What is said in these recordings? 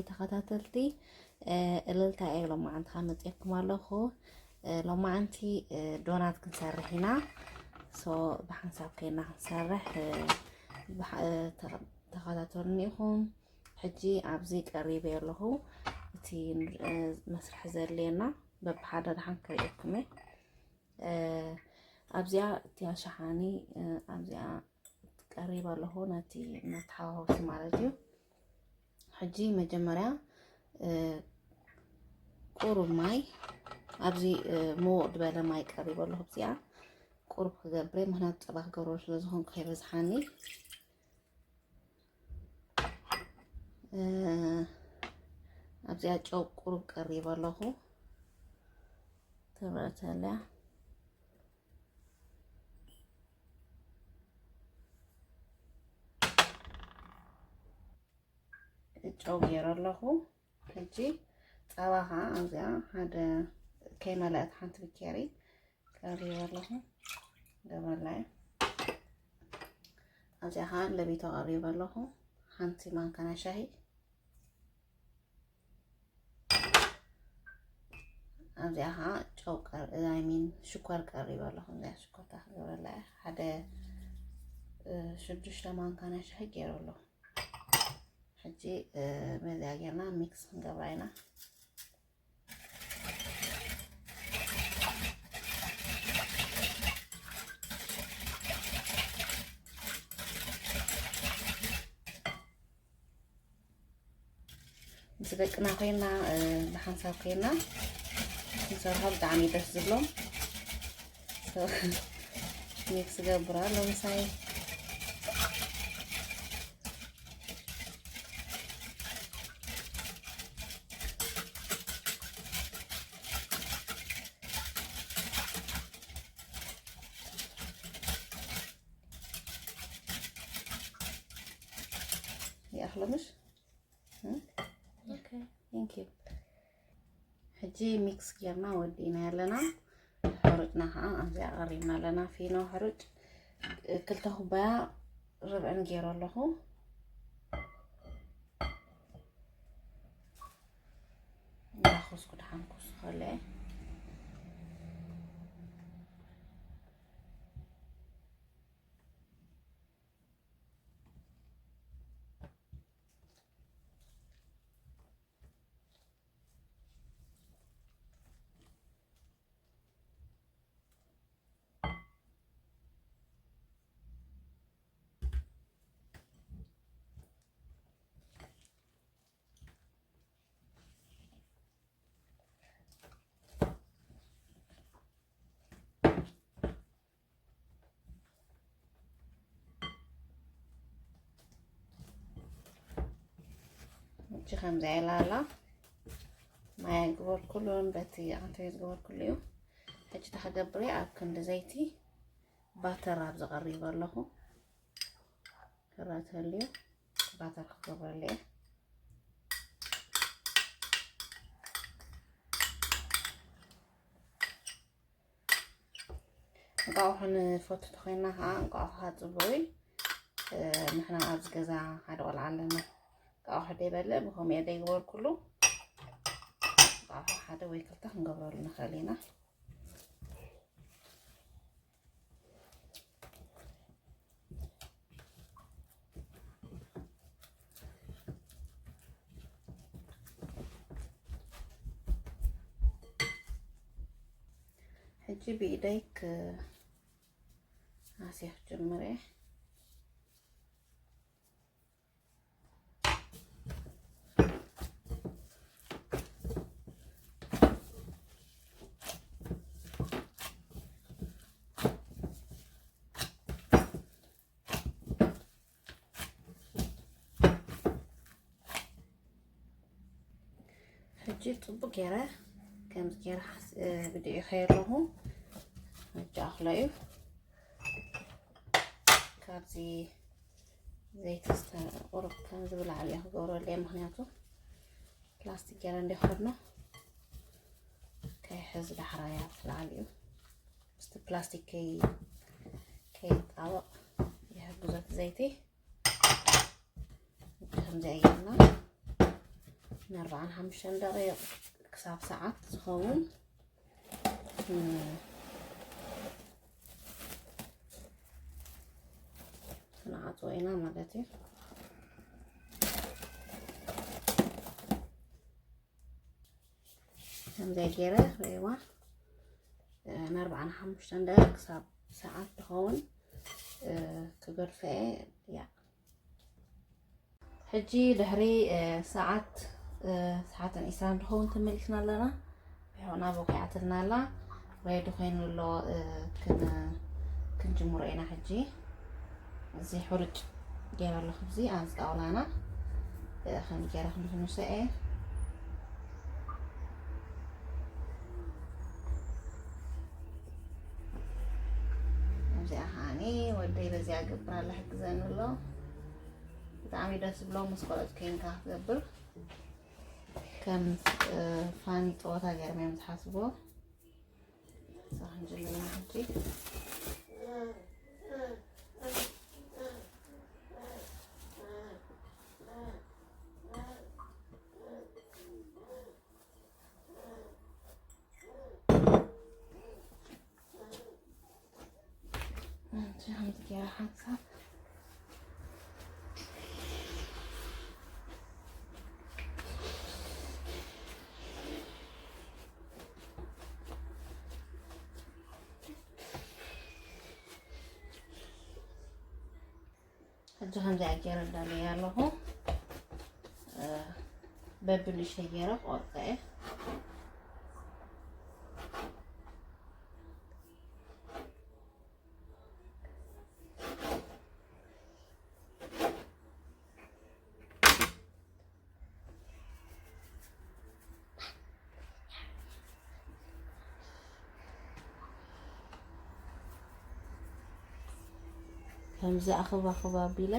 ተኸታተልቲ፣ እ፣ እልልታ እየ ሎማዓንቲ ከመፅየኩም ኣለኹ። እ፣ ሎማዓንቲ፣ እ፣ ዶናት ክንሰርሕ ኢና። ሶ ብሓንሳብ ኮይና ክንሰርሕ፣ እ፣ ብሓ-፣ እ፣ ተኸ-፣ ተኸታተሉኒ ኢኹም። ሕጂ ኣብዚ ቀሪበ ኣለኹ። እቲ፣ እ፣ መስርሒ ዘድልየና በብሓደ ደሓን ከርእየኩም እየ። እ፣ ኣብዚኣ እቲኣ ሸሓኒ፣ እ፣ ኣብዚኣ ቀሪበ ኣለኹ፣ ነቲ መተሓዋወሲ ማለት እዩ። ሕጂ መጀመርያ፣ እ፣ ቁሩብ ማይ፣ ኣብዚ፣ እ፣ ምውቕ ዝበለ ማይ ቀሪበ ኣለኹ። ኣብዚኣ ቁሩብ ክገብረ፣ ምኽንያቱ ጸባ ክገብረሉ ስለ ዝኾንኩ ከይበዝሓኒ። እ፣ ኣብዚኣ ጨው ቁሩብ ቀሪበ ኣለኹ። ትረአ ተላ። ጨው ገይረ ኣለኹ። ሕጂ ጸባ ኸዓ ኣብዚኣ ሓደ ከይመለአት ሓንቲ ብኬሪ ቀሪበ ኣለኹ። ገበላይ ኣብዚኣ ኸዓ ለቢቶ ቀሪበ ኣለኹ። ሓንቲ ማንካ ናይ ሻሂ። ኣብዚኣ ኸዓ ጨው ቀር-፣ I mean ሽኮር ቀሪበ ኣለኹ። እዚኣ ሽኮር ታኽገብረላ እያ። ሓደ፣ እ፣ ሽዱሽተ ማንካ ናይ ሻሂ ገይረ ኣለኹ። ሕጂ፣ እ፣ በዚኣ ጌርና ሚክስ ክንገብራ ኢና። ምስ ደቅና ኮይና፣ እ፣ ብሓንሳብ ኮይና ንሰርሖ ብጣዕሚ ደስ ዝብሎም። ሶ፣ ሚክስ ገብራ ኣሎ ምሳይ። ይኣኽሎ ምሽ? እ? ኦኬ። Thank you። ሕጂ ሚክስ ጌርና ወዲእና ኣለና። ሕሩጭና ከዓ ኣብዚኣ ቀሪብና ኣለና። ፊኖ ሕሩጭ ክልተ ኩባያ ርብዕን ገይረ ኣለኹ። እንዳኾስኩ ደሓን ኮስኩ ከለየ። እቺ ከምዚኣ ኢላ ኣላ። ማይ ኣይገበርኩሉን፣ በቲ ዓንተይ ዝገበርኩሉ እዩ። ሕጂ ተኸገብሪ ኣብ ክንዲ ዘይቲ ባተር ኣብ ዝቐሪብ ኣለኹ። ክረተልዩ ባተር ክገብረሉ እየ። እንቋቑሖ ንፈቱ ተኾይንና ከዓ እንቋቑሖ ከዓ ጽቡቕ እዩ። እ፣ ንሕና ኣብዚ ገዛ ሓደ ቆልዓ ኣለና። እንቋቑሖ ደይበልዕ ብኸምኡ እየ ደይገበርኩሉ። እንቋቑሖ ሓደ ወይ ክልተ ክንገብረሉ ንኽእል ኢና። ሕጂ ብኢደይ ክ-፣ ኣስያ ክጅምር እየ። ሕጂ ጽቡቅ ገይረ ከምዚ ገይረ ሓስ-፣ እ፣ ብድዒ ከየለኹ ሕጂ ኣኽሎ እዩ። ካብዚ ዘይቲ ዝተ-፣ ቁሩብ ከምዚ ብላዕሊ እየ ክገብረሉ እየ፣ ምኽንያቱ ፕላስቲክ ገይረ እንዲኸድኖ ከይሕዝ ዳሕራይ ኣብ ላዕሊ እዩ። ምስቲ ፕላስቲክ ከይ-፣ ከይጣበቕ ይሕግዞ እቲ ዘይቲ። ከምዚኣ ጌርና ንኣርባዓን ሓሙሽተን ደቂቕ ክሳብ ሰዓት ዝኸውን፣ እ፣ ክንዓጽዎ ኢና ማለት እዩ። ከምዚኣ ገይረ ርእይዋ፣ እ፣ ንኣርባዓን ሓሙሽተን ደቂቕ ክሳብ ሰዓት ትኸውን፣ እ፣ ክገድፎ እየ። ያ። ሕጂ ድሕሪ፣ እ፣ ሰዓት፣ እ፣ ሰዓትን ዒስራን ድኸውን ተመሊስና ኣለና። ርሑቕና በጒዓትልና ኣላ። ሬዲ ኮይኑ ኣሎ፣ እ፣ ክን-፣ ክንጅምሮ ኢና ሕጂ። እዚ ሕሩጭ ገይረ ኣለኹ። እዚ ኣብዚ ጣውላና፣ እ፣ ከምዚ ገይረ ክንፍንሶ እየ። እዚኣ ከዓኒ ወደይ በዚኣ ገብር ኣላ፣ ሕግዘኒ ኣሎ። ብጣዕሚ ደስ ዝብሎ ምስ ቆረጽ ኮይንካ ክትገብር። ከም፣ እ፣ ፋኒ ጸወታ ገይሮም እዮም ዝሓስብዎ። እዛ ክንጅልና ሕጂ። እሺ፣ ከምዚ ገይረ ሓንሳብ። ሕጂ ከምዚኣ ገይረ ዳልየ ኣለኹ። እ፣ በብንእሽተይ ገይረ ክቆርጾ እየ። ከምዚ ኣኽብ ኣኽብ ኣቢለ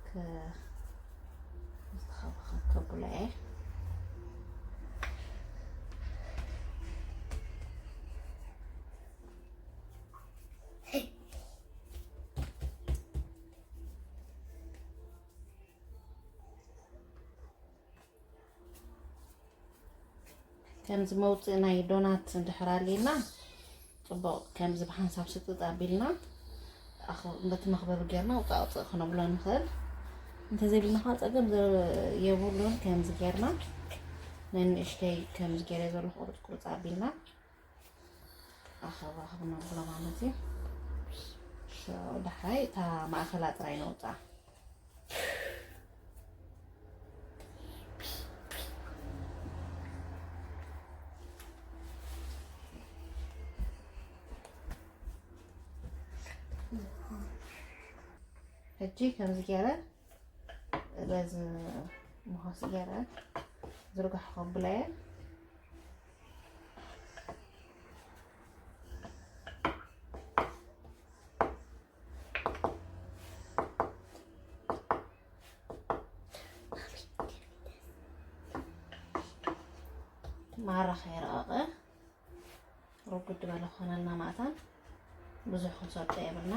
ከ-፣ ዝተኸብኸብ ከብሎ እየ። ከምዚ መውፅኢ ናይ ዶናት እንድሕር ኣልዩና፣ ፅቡቕ ከምዚ ብሓንሳብ ስጥጥ ኣቢልና፣ ኣኽ-፣ በቲ መኽበቢ ጌርና ውፃእ ውፅእ ክነብሎ ንኽእል። እንተዘይብልና ከዓ ፀገም ዘ-፣ የብሉን። ከምዚ ጌርና ነንእሽተይ ከምዚ ገይረ ዘለኹ ቁርፅ ቁርፅ ኣቢልና ኣኸባ ክነብሎ ማለት እዩ። ዳሕራይ እታ ማእኸላ ጥራይ ነውፃ። ሕጂ ከምዚ ገይረ በዚ መኸስ ገይረ ዝርጋሕ ከብለየ። ማራ ከይረቐቐ ርጉድ በለ ክኾነልና ማእታን ብዙሕ ክንሰጦ የብልና።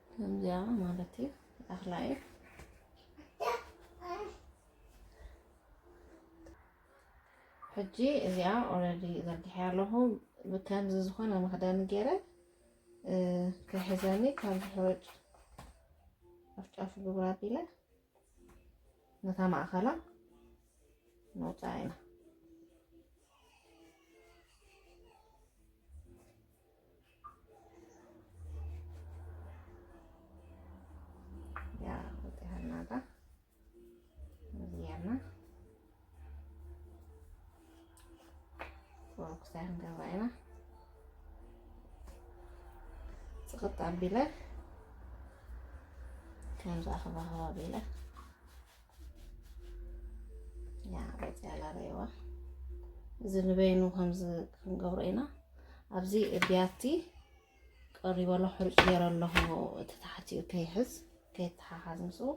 ከምዚኣ ማለት እዩ። ኣኽላ እዩ። ሕጂ እዚኣ ኦረዲ ዘርጊሐ ኣለኹ። ብከምዚ ዝኾነ መኽደኒ ገይረ፣ እ፣ ክሕዘኒ ካብዚ ሕሩጭ ኣፍጫፉ ግብራ ኣቢለ ነታ ማእኸላ ነውፅኣ ኢና። ያ፣ ወጢሃልና እዛ። እዚያና ፎክስ ክንገብራ ኢና። ጽቕጥ ኣቢለ ከምዚ ኣኽባኽባ ኣቢለ ያ፣ ወፂኣ ኣላ ረይዋ። እዚ ንበይኑ ከምዚ ክንገብሮ ኢና። ኣብዚ ቢያቲ ቀሪበ ኣሎ፣ ሕሩጭ ገይረ ኣለኹ። እቲ ታሕቲኡ ከይሕዝ፣ ከይተሓሓዝ ምስኡ።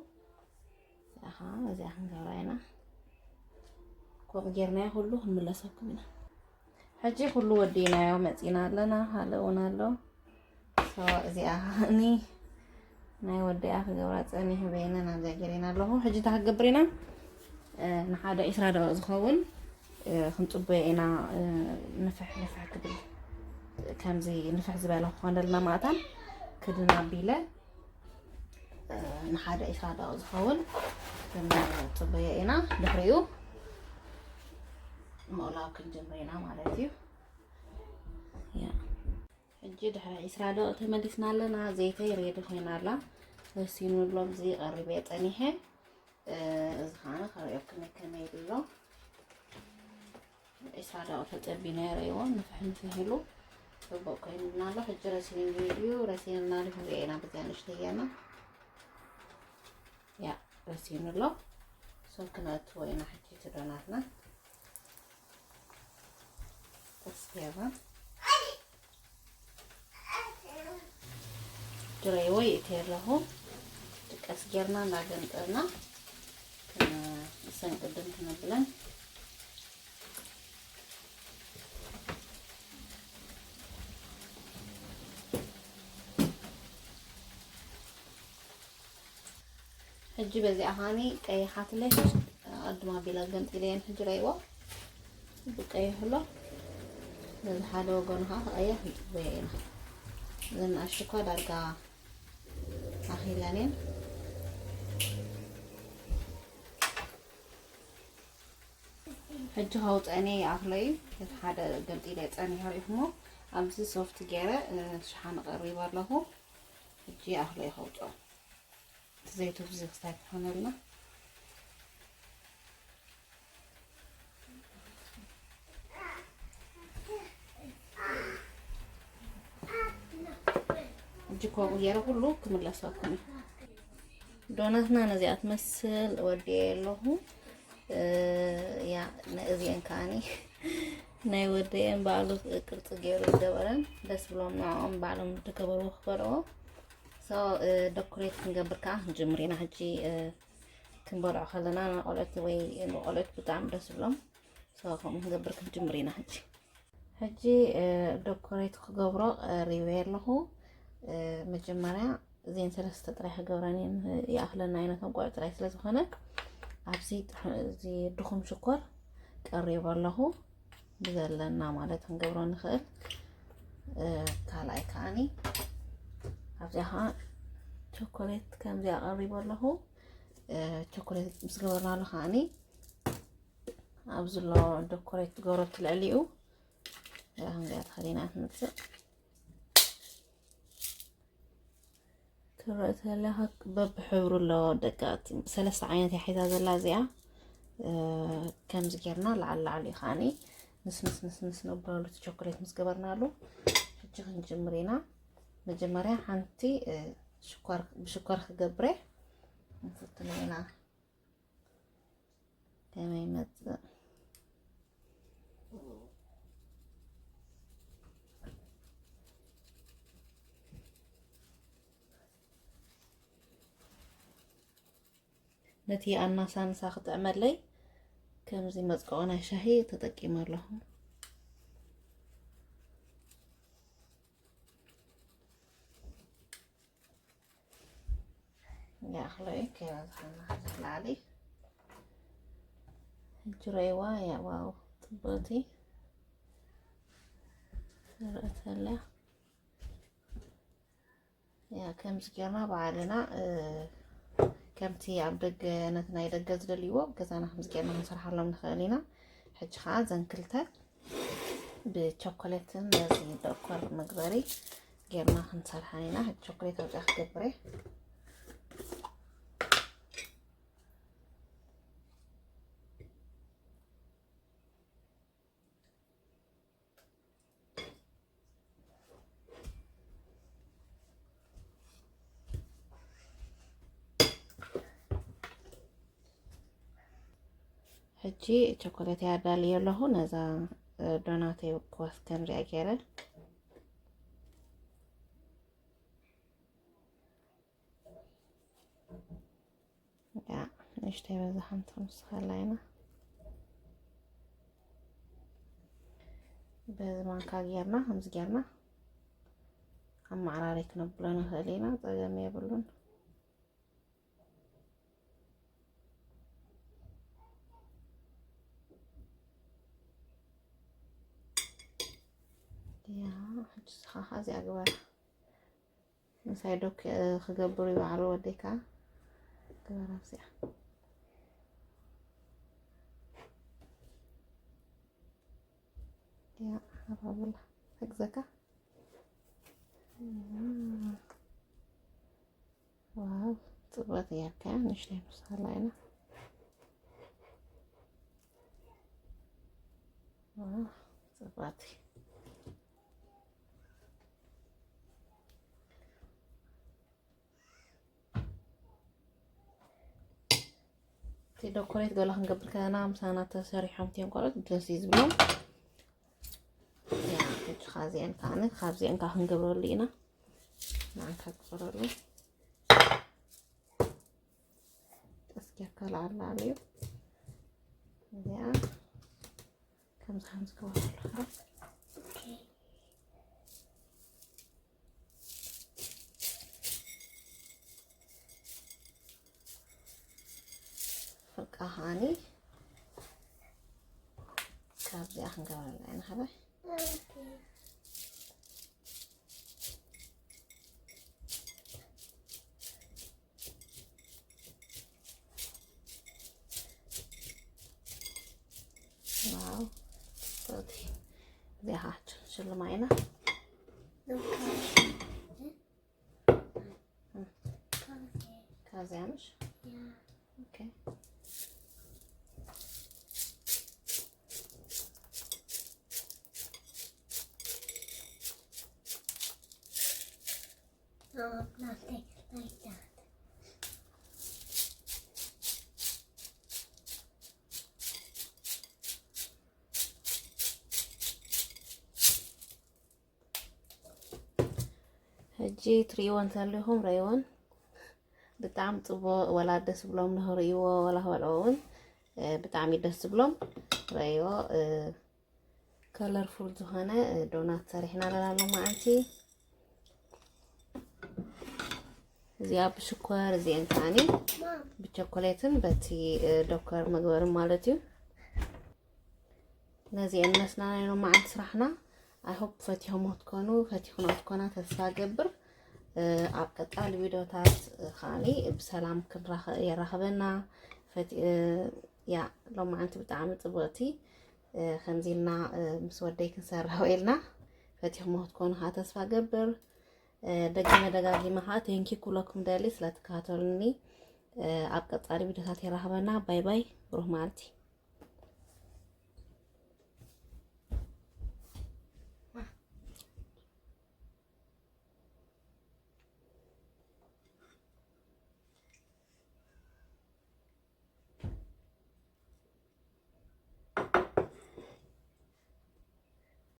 እዚኣ ኸዓ እዚኣ ክንገብራ ኢና። ከምኡ ጌርናዮ ኩሉ ክንምለሰኩም ኢና። ሕጂ ኩሉ ወዲናዮ መጺና ኣለና። ሃለ እውን ኣሎ። ሶ እዚኣ እኒ ናይ ወዲኣ ክገብራ ጸኒሑ በይነ ናብዚኣ ገይረና ኣለኹ። ሕጂ እንታይ ክገብር ኢና? እ፣ ንሓደ ዒስራ ደቂቕ ዝኸውን፣ እ፣ ክንጽበዮ ኢና። እ፣ ንፍሕ ንፍሕ ክብል፣ ከምዚ ንፍሕ ዝበለ ክኾነልና ማእታን ክድን ኣቢለ፣ እ፣ ንሓደ ዒስራ ደቂቕ ዝኸውን ክንጽበዮ ኢና። ድሕሪኡ ምቕላው ክንጅምር ኢና ማለት እዩ። ያ። ሕጂ ድሕሪ ዒስራ ደቂቕ ተመሊስና ኣለና። ዘይተይ ሬዲ ኮይና ኣላ። በሲኑ ኣሎ፣ ብዚ ቀሪበ ጸኒሐ። እ፣ እዚ ኸዓ ከርእየኩም ከመይ ኣሎ። ዒስራ ደቂቕ ተጸቢና የርእይዎ፣ ንፍሕ ንፍሕ ኢሉ ጽቡቕ ኮይኑልና ኣሎ። ሕጂ ረሲንሉ እዩ፣ ረሲንልና ኣሎ። ክንሪኦ ኢና በዚኣ ንእሽተይ ጌርና። ያ፣ ረሲኑ ኣሎ። ሶ ክነእትዎ ኢና ሕጂ እቲ ዶናትና። ቀስ ጌርና። ድረይዎ ይእትየ ኣለኹ። ቀስ ጌርና እንዳገንጠልና ክንሰን ቅድም ክንብለን። ሕጂ በዚኣ ኻኒ ቀይሓትለይ ቅድም ኣቢለ ገንጢለየን። ሕጂ ረይዎ ብቀይሕ ኣሎ። ነዚ ሓደ ወገኑ ኸዓ ክቐይሕ ንጽበዮ ኢና። እዘን ንኣሽቱ እኳ ዳርጋ ኣኺለን እየን። ሕጂ ከውፅአን እየ ይኣኽሎ እዩ። እቲ ሓደ ገንጢለ ጸኒሐ ርኢኹሞ። ኣብዚ ሶፍት ገይረ፣ እ፣ ሸሓኒ ቀሪበ ኣለኹ። ሕጂ ይኣኽሎ እዩ ከውፅኦ። እቲ ዘይቱ ብዙ ክስታይ ክኾነልና። ሕጂ ከምኡ ገይረ ኩሉ ክምለሰኩም እዩ። ዶናትና ነዚኣ ትመስል ወዲኤ ኣለኹ። እ፣ ያ፣ ነእዚአን ከዓኒ ናይ ወዲኤን ባዕሉ ቅርጺ ገይሩ ዝገበረን ደስ ብሎም ንዕኦም ባዕሎም ዝገበርዎ ክበልዕዎ። ሶ፣ እ፣ ደኮሬት ክንገብር ከዓ ክንጅምር ኢና። ሕጂ፣ እ፣ ክንበልዖ ከለና ንቆልዑት ወይ ንቆልዑት ብጣዕሚ ደስ ብሎም። ሶ፣ ከምኡ ክንገብር ክንጅምር ኢና ሕጂ። ሕጂ፣ እ፣ ደኮሬት ክገብሮ ቀሪበ ኣለኹ። እ፣ መጀመርያ እዚን ሰለስተ ጥራይ ክገብረን እየን፣ ይኣኽለና እየን፣ ነቶም ቆልዑ ጥራይ ስለ ዝኾነ፣ ኣብዚ ጥሕ-፣ እዚ ድኹም ሽኮር ቀሪበ ኣለኹ። ብዘለና ማለት ክንገብሮ ንኽእል። እ፣ ካልኣይ ከዓኒ ኣብዚኣ ከዓ ቸኮሌት ከምዚኣ ቀሪበ ኣለኹ። እ፣ ቸኮሌት ምስ ገበርናሉ ከዓኒ ኣብዚ ዘሎ ደኮሬት ትገብሮ እቲ ልዕሊኡ ከምዚኣ ተኸዲና ትመጽእ። ትረአ ተላ በብሕብሩ ኣሎ። ደቂ ሰለስተ ዓይነት እያ ሒዛ ዘላ እዚኣ። እ፣ ከምዚ ጌርና ላዕሊ ላዕሊ ከዓኒ ንስንስ ንስንስ ነብለሉ እቲ ቸኮሌት ምስ ገበርናሉ። ሕጂ ክንጅምር ኢና። መጀመርያ ሓንቲ፣ እ፣ ሽኮር፣ ብሽኮር ክገብረ ንፍትኖ ኢና። ከመይ ይመጽእ? ነቲ ኣናሳንሳ ክጥዕመለይ ከምዚ መጽቀኦ ናይ ሻሂ ተጠቂመ ኣለኹ። ይኣኽሎ እዩ፣ ከይበዝሓና ዝላዓሊ። ሕጂ ረእይዋ፣ ያ ዋው፣ ጽብቕቲ ትረአ ተላ። ያ፣ ከምዚ ጌርና ባዕልና፣ እ፣ ከምቲ ኣብ ደገ ነቲ ናይ ደገ ዝደልይዎ ገዛና ከምዚ ጌርና ክንሰርሓሎም ንኽእል ኢና። ሕጂ ኸዓ ዘን ክልተ ብቸኮሌትን ነዚ ደኮር መግበሪ ጌርና ክንሰርሓን ኢና። ሕጂ ቸኮሌት ኣብዚኣ ክገብር እየ። ሕጂ ቸኮሌት ኣዳልየ ኣለኹ። ነዛ፣ እ፣ ዶናተይ ክወስ ከምዚኣ ገይረ። ያ፣ ንእሽተይ በዛ ሓንቲ ክንውስኸላ ኢና። በዚ ማንካ ጌርና፣ ከምዚ ጌርና ኣመዓራሪ ክነብሎ ንኽእል ኢና፣ ጸገም የብሉን። ያ፣ ሕጂ ስኻ እዚኣ ግበራ። ምሳይ ዶ ክ-፣ ክገብሩ ይበዓሉ ወደይ ከኣ ግበራ ኣብዚኣ። ያ፣ ኣባብላ፣ ሕግዘካ። ዋው፣ ጽብቕቲ ጌርካያ፣ ንእሽተይ ንውስኸላ ኢና። ዋው፣ ጽብቕቲ። እቲ ዶኮሬት ገለ ክንገብር ከለና ምሳና ተሰሪሖም እዮም ቆልዑት ደስ እዩ ዝብሎም። ያ፣ ሕጂ ካብዚአን ከዓኒ፣ ካብዚአን ከዓ ክንገብረሉ ኢና። ንዓን ክቆረሉ። ጠስኪርካ ላዕሊ እዩ። እዚኣ ከምዚ ከምዚ ክበሃል ኣለካ። ፍርቃ ከዓኒ ካብዚኣ ክንገበረላ ኢና ሓላይ። ዋው፣ ጽብቕቲ። እዚኣ ከዓ ሽልማ ኢና። ካብዚኣ ምሽ? ኦኬ። Oh, plastic like that. ሕጂ ትርእይዎ እንተለኹም ረእይዎን ብጣዕሚ ጽቡቕ፣ ወላ ደስ ብሎም ንኽርእይዎ፣ ወላ ክበልዕዎ እውን፣ እ፣ ብጣዕሚ ደስ ዝብሎም። ረእይዎ፣ እ፣ ከለርፉል ዝኾነ፣ እ፣ ዶናት ሰሪሕና ኣለና ሎማዓንቲ። እዚኣ ብሽኮር፣ እዚአን ከዓኒ ብቸኮሌትን በቲ፣ እ፣ ዶከር መግበርን ማለት እዩ። ነዚአን መስና ናይ ሎማዓንቲ ስራሕና። I hope ፈቲኹም ክትኮኑ፣ ፈቲኹና ክትኮና ተስፋ ገብር። እ፣ ኣብ ቀጻሊ ቪድዮታት፣ እ፣ ከዓኒ ብሰላም ክንራኸ-፣ የራኽበና። ፈቲ-፣ እ፣ ያ፣ ሎማዓንቲ ብጣዕሚ ጽብቕቲ፣ እ፣ ከምዚ ኢልና፣ እ፣ ምስ ወደይ ክንሰርሕ ውዒልና። ፈቲኹም ክትኮኑ ከዓ ተስፋ ገብር። እ፣ ደጊመ ደጋጊመ ከዓ ቴንኪ ኩለኩም ደሊ ስለ ትከታተሉኒ። እ፣ ኣብ ቀጻሊ ቪድዮታት የራኽበና። ባይ ባይ። ብሩህ መዓልቲ።